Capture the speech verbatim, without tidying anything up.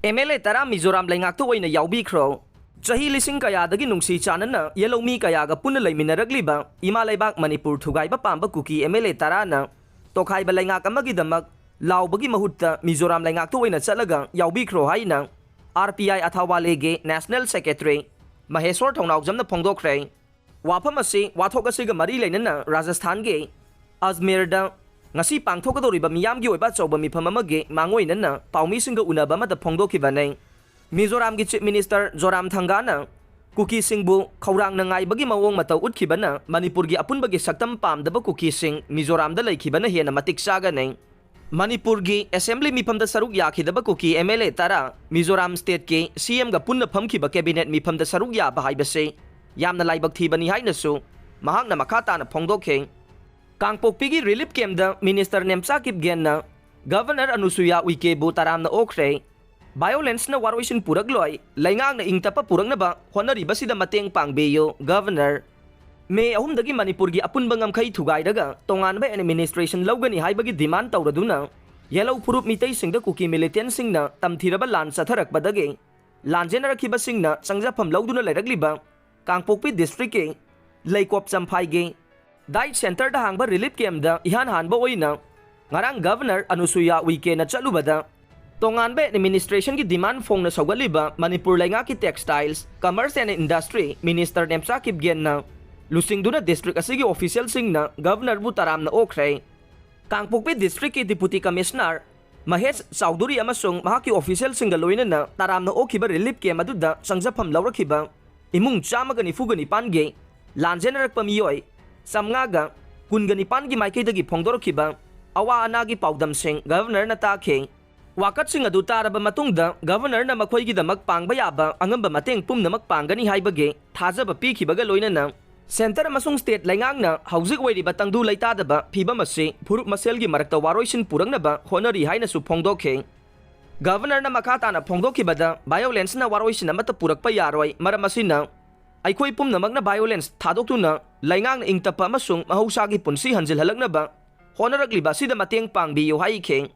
M L A ꯇꯔꯥ ꯃꯤꯖꯣꯔꯥꯝ ꯂꯩꯉꯥꯛꯇ ꯑꯣꯏꯅ ꯌꯥꯎꯕꯤꯈ꯭ꯔꯣ꯫ ꯆꯍꯤ ꯂꯤꯁꯤꯡ ꯀꯌꯥꯗꯒꯤ ꯅꯨꯡꯁꯤ ꯆꯥꯟꯅꯅ ꯌꯦꯜꯍꯧꯃꯤ ꯀꯌꯥꯒ ꯄꯨꯟꯅ ꯂꯩꯃꯤꯟꯅꯔꯛꯂꯤꯕ ꯏꯃꯥ ꯂꯩꯕꯥꯛ ꯃꯅꯤꯄꯨꯔ ꯊꯨꯒꯥꯏꯕ ꯄꯥꯝꯕ ꯀꯨꯀꯤ ꯑꯦꯝ ꯑꯦꯜ ꯑꯦ ꯇꯔꯥꯅ ꯇꯣꯈꯥꯏꯕ ꯂꯩꯉꯥꯛ ꯑꯃꯒꯤꯗꯃꯛ ꯂꯥꯎꯕꯒꯤ ꯃꯍꯨꯠꯇ ꯃꯤꯖꯣꯔꯥꯝ ꯂꯩꯉꯥꯛꯇ ꯑꯣꯏꯅ ꯆꯠꯂꯒ ꯌꯥꯎꯕꯤꯈ꯭ꯔꯣ ꯍꯥꯏꯅ ꯑꯥꯔ ꯄꯤ ꯑꯥꯏ ꯑꯊꯥꯋꯥꯂꯦꯒꯤ ꯅꯦꯁꯅꯦꯜ ꯁꯦꯀ꯭ꯔꯦꯇꯔꯤ ꯃꯍꯦꯁꯣꯔ ꯊꯧꯅꯥꯎꯖꯝꯅ ꯐꯣꯡꯗꯣꯛꯈ꯭ꯔꯦ꯫ ꯋꯥꯐꯝ ꯑꯁꯤ ꯋꯥꯊꯣꯛ ꯑꯁꯤꯒ ꯃꯔꯤ ꯂꯩꯅꯅ ꯔꯥꯖꯁꯊꯥꯟꯒꯤ ꯑꯖꯃꯤꯔꯗ ꯉꯁꯤ ꯄꯥꯡꯊꯣꯛꯀꯗꯧꯔꯤꯕ ꯃꯤꯌꯥꯝꯒꯤ ꯑꯣꯏꯕ ꯑꯆꯧꯕ ꯃꯤꯐꯝ ꯑꯃꯒꯤ ꯃꯥꯡꯑꯣꯏꯅꯅ ꯄꯥꯎꯃꯤꯁꯤꯡꯒ ꯎꯅꯕ ꯑꯃꯗ ꯐꯣꯡꯗꯣꯛꯈꯤꯕꯅꯤ꯫ ꯃꯤꯖꯣꯔꯥꯝꯒꯤ ꯆꯤꯐ ꯃꯤꯅꯤꯁꯇꯔ ꯖꯣꯔꯥꯝ ꯊꯪꯒꯥꯅ ꯀꯨꯀꯤꯁꯤꯡꯕꯨ ꯈꯧꯔꯥꯡꯅ ꯉꯥꯏꯕꯒꯤ ꯃꯑꯣꯡ ꯃꯇꯧ ꯎꯠꯈꯤꯕꯅ ꯃꯅꯤꯄꯨꯔꯒꯤ ꯑꯄꯨꯟꯕꯒꯤ ꯁꯛꯇꯝ ꯄꯥꯝꯗꯕ ꯀꯨꯀꯤꯁꯤꯡ ꯃꯤꯖꯣꯔꯥꯝꯗ ꯂꯩꯈꯤꯕꯅ ꯍꯦꯟꯅ ꯃꯇꯤꯛ ꯆꯥꯒꯅꯤ꯫ ꯃꯅꯤꯄꯨꯔꯒꯤ ꯑꯦꯁꯦꯝꯕ꯭ꯂꯤ ꯃꯤꯐꯝꯗ ꯁꯔꯨꯛ ꯌꯥꯈꯤꯗꯕ ꯀꯨꯀꯤ ꯑꯦꯝ ꯑꯦꯜ ꯑꯦ ꯇꯔꯥ ꯃꯤꯖꯣꯔꯥꯝ ꯁ꯭ꯇꯦꯠꯀꯤ ꯁꯤ ꯑꯦꯝꯒ ꯄꯨꯟꯅ ꯐꯝꯈꯤꯕ ꯀꯦꯕꯤꯅꯦꯠ ꯃꯤꯐꯝꯗ ꯁꯔꯨꯛ ꯌꯥꯕ ꯍꯥꯏꯕꯁꯤ ꯌꯥꯝꯅ ꯂꯥꯏꯕꯛ ꯊꯤꯕꯅꯤ ꯍꯥꯏꯅꯁꯨ ꯃꯍꯥꯛꯅ ꯃꯈꯥ ꯇꯥꯅ ꯐꯣꯡꯗꯣꯛꯈꯤ꯫ ꯀꯥꯡꯄꯣꯛꯄꯤꯒꯤ ꯔꯤꯂꯤꯐ ꯀꯦꯝꯞꯗ ꯃꯤꯅꯤꯁꯇꯔ ꯅꯦꯝꯆꯥ ꯀꯤꯞꯒꯦꯟꯅ ꯒꯚꯔꯅꯔ ꯑꯅꯨꯁꯨꯌꯥ ꯎꯏꯀꯦꯕꯨ ꯇꯔꯥꯝꯅ ꯑꯣꯛꯈ꯭ꯔꯦ꯫ ꯚꯥꯏꯑꯣꯂꯦꯟꯁꯅ ꯋꯥꯔꯣꯏꯁꯤꯟ ꯄꯨꯔꯛꯂꯣꯏ, ꯂꯩꯉꯥꯛꯅ ꯏꯪ ꯇꯞꯄ ꯄꯨꯔꯛꯅꯕ ꯍꯣꯠꯅꯔꯤꯕꯁꯤꯗ ꯃꯇꯦꯡ ꯄꯥꯡꯕꯤꯌꯨ, ꯒꯚꯔꯅꯔ꯫ ꯃꯦ ꯑꯍꯨꯝꯗꯒꯤ ꯃꯅꯤꯄꯨꯔꯒꯤ ꯑꯄꯨꯟꯕ ꯉꯝꯈꯩ ꯊꯨꯒꯥꯏꯔꯒ ꯇꯣꯉꯥꯟꯕ ꯑꯦꯗꯃꯤꯅꯤꯁꯇ꯭ꯔꯦꯁꯟ ꯂꯧꯒꯅꯤ ꯍꯥꯏꯕꯒꯤ ꯗꯤꯃꯥꯟ ꯇꯧꯔꯗꯨꯅ ꯌꯦꯜꯍꯧ ꯐꯨꯔꯨꯞ ꯃꯤꯇꯩꯁꯤꯡꯗ ꯀꯨꯀꯤ ꯃꯤꯂꯤꯇꯦꯟꯁꯤꯡꯅ ꯇꯝꯊꯤꯔꯕ ꯂꯥꯟ ꯆꯠꯊꯔꯛꯄꯗꯒꯤ ꯂꯥꯟꯖꯦꯟꯅꯔꯛꯈꯤꯕꯁꯤꯡꯅ ꯆꯪꯖꯐꯝ ꯂꯧꯗꯨꯅ ꯂꯩꯔꯛꯂꯤꯕ ꯀꯥꯡꯄꯣꯛꯄꯤ ꯗꯤꯁꯇ꯭ꯔꯤꯛꯀꯤ ꯂꯩꯀꯣꯞ ꯆꯝꯐꯥꯏꯒꯤ ꯗꯥꯏꯠ ꯁꯦꯟꯇꯔꯗ ꯍꯥꯡꯕ ꯔꯤꯂꯤꯐ ꯀꯦꯝꯞꯗ ꯏꯍꯥꯟ ꯍꯥꯟꯕ ꯑꯣꯏꯅ ꯉꯔꯥꯡ ꯒꯚꯔꯅꯔ ꯑꯅꯨꯁꯨꯌꯥ ꯎꯏꯀꯦꯅ ꯆꯠꯂꯨꯕꯗ ꯇꯣꯉꯥꯟꯕ ꯑꯦꯗꯃꯤꯅꯤꯁꯇ꯭ꯔꯦꯁꯟꯒꯤ ꯗꯤꯃꯥꯟ ꯐꯣꯡꯅ ꯁꯧꯒꯠꯂꯤꯕ ꯃꯅꯤꯄꯨꯔ ꯂꯩꯉꯥꯛꯀꯤ ꯇꯦꯛꯁꯇꯥꯏꯜꯁ, commerce and industry minister Nemcha ꯀꯤꯞꯒꯦꯟꯅ ꯂꯨꯆꯤꯡꯗꯨꯅ ꯗꯤꯁꯇ꯭ꯔꯤꯛ ꯑꯁꯤꯒꯤ ꯑꯣꯐꯤꯁꯤꯌꯦꯜꯁꯤꯡꯅ ꯒꯚꯔꯅꯔꯕꯨ ꯇꯔꯥꯝꯅ ꯑꯣꯛꯈ꯭ꯔꯦ꯫ ꯀꯥꯡꯄꯣꯛꯄꯤ ꯗꯤꯁꯇ꯭ꯔꯤꯛꯀꯤ ꯗꯤꯄꯨꯇꯤ ꯀꯃꯤꯁꯅꯔ ꯃꯍꯦꯁ ꯆꯧꯙꯨꯔꯤ ꯑꯃꯁꯨꯡ ꯃꯍꯥꯛꯀꯤ ꯑꯣꯐꯤꯁꯤꯌꯦꯜꯁꯤꯡꯒ ꯂꯣꯏꯅꯅ ꯇꯔꯥꯝꯅ ꯑꯣꯛꯈꯤꯕ ꯔꯤꯂꯤꯐ ꯀꯦꯝꯞ ꯑꯗꯨꯗ ꯆꯪꯖꯐꯝ ꯂꯧꯔꯛꯈꯤꯕ ꯏꯃꯨꯡ ꯆꯥꯝꯃꯒ ꯅꯤꯐꯨꯒ ꯅꯤꯄꯥꯟꯒꯤ ꯂꯥꯟꯖꯦꯟꯅꯔꯛꯄ ꯃꯤꯑꯣꯏ ꯆꯥꯝꯃꯉꯥꯒ ꯀꯨꯟꯒ ꯅꯤꯄꯥꯟꯒꯤ ꯃꯥꯏꯀꯩꯗꯒꯤ ꯐꯣꯡꯗꯣꯔꯛꯈꯤꯕ ꯑꯋꯥ ꯑꯅꯥꯒꯤ ꯄꯥꯎꯗꯝꯁꯤꯡ ꯒꯚꯔꯅꯔꯅ ꯇꯥꯈꯤ꯫ ꯋꯥꯀꯠꯁꯤꯡ ꯑꯗꯨ ꯇꯥꯔꯕ ꯃꯇꯨꯡꯗ ꯒꯚꯔꯅꯔꯅ ꯃꯈꯣꯏꯒꯤꯗꯃꯛ ꯄꯥꯡꯕ ꯌꯥꯕ ꯑꯉꯝꯕ ꯃꯇꯦꯡ ꯄꯨꯝꯅꯃꯛ ꯄꯥꯡꯒꯅꯤ ꯍꯥꯏꯕꯒꯤ ꯊꯥꯖꯕ ꯄꯤꯈꯤꯕꯒ ꯂꯣꯏꯅꯅ ꯁꯦꯟꯇꯔ ꯑꯃꯁꯨꯡ ꯁ꯭ꯇꯦꯠ ꯂꯩꯉꯥꯛꯅ ꯍꯧꯖꯤꯛ ꯑꯣꯏꯔꯤꯕ ꯇꯪꯗꯨ ꯂꯩꯇꯥꯗꯕ ꯐꯤꯕꯝ ꯑꯁꯤ ꯐꯨꯔꯨꯞ ꯃꯁꯦꯜꯒꯤ ꯃꯔꯛꯇ ꯋꯥꯔꯣꯏꯁꯤꯟ ꯄꯨꯔꯛꯅꯕ ꯍꯣꯠꯅꯔꯤ ꯍꯥꯏꯅꯁꯨ ꯐꯣꯡꯗꯣꯛꯈꯤ꯫ ꯒꯚꯔꯅꯔꯅ ꯃꯈꯥ ꯇꯥꯅ ꯐꯣꯡꯗꯣꯛꯈꯤꯕꯗ, ꯚꯥꯏꯑꯣꯂꯦꯟꯁꯅ ꯋꯥꯔꯣꯏꯁꯤꯟ ꯑꯃꯠꯇ ꯄꯨꯔꯛꯄ ꯌꯥꯔꯣꯏ, ꯃꯔꯝ ꯑꯁꯤꯅ ꯑꯩꯈꯣꯏ ꯄꯨꯝꯅꯃꯛꯅ ꯚꯥꯏꯑꯣꯂꯦꯟꯁ ꯊꯥꯗꯣꯛꯇꯨꯅ ꯂꯩꯉꯥꯛꯅ ꯏꯪ ꯇꯞꯄ ꯑꯃꯁꯨꯡ ꯃꯍꯧꯁꯥꯒꯤ ꯄꯨꯟꯁꯤ ꯍꯟꯖꯤꯜꯍꯜꯂꯛꯅꯕ ꯍꯣꯠꯅꯔꯛꯂꯤꯕ ꯑꯁꯤꯗ ꯃꯇꯦꯡ ꯄꯥꯡꯕꯤꯌꯨ ꯍꯥꯏꯈꯤ꯫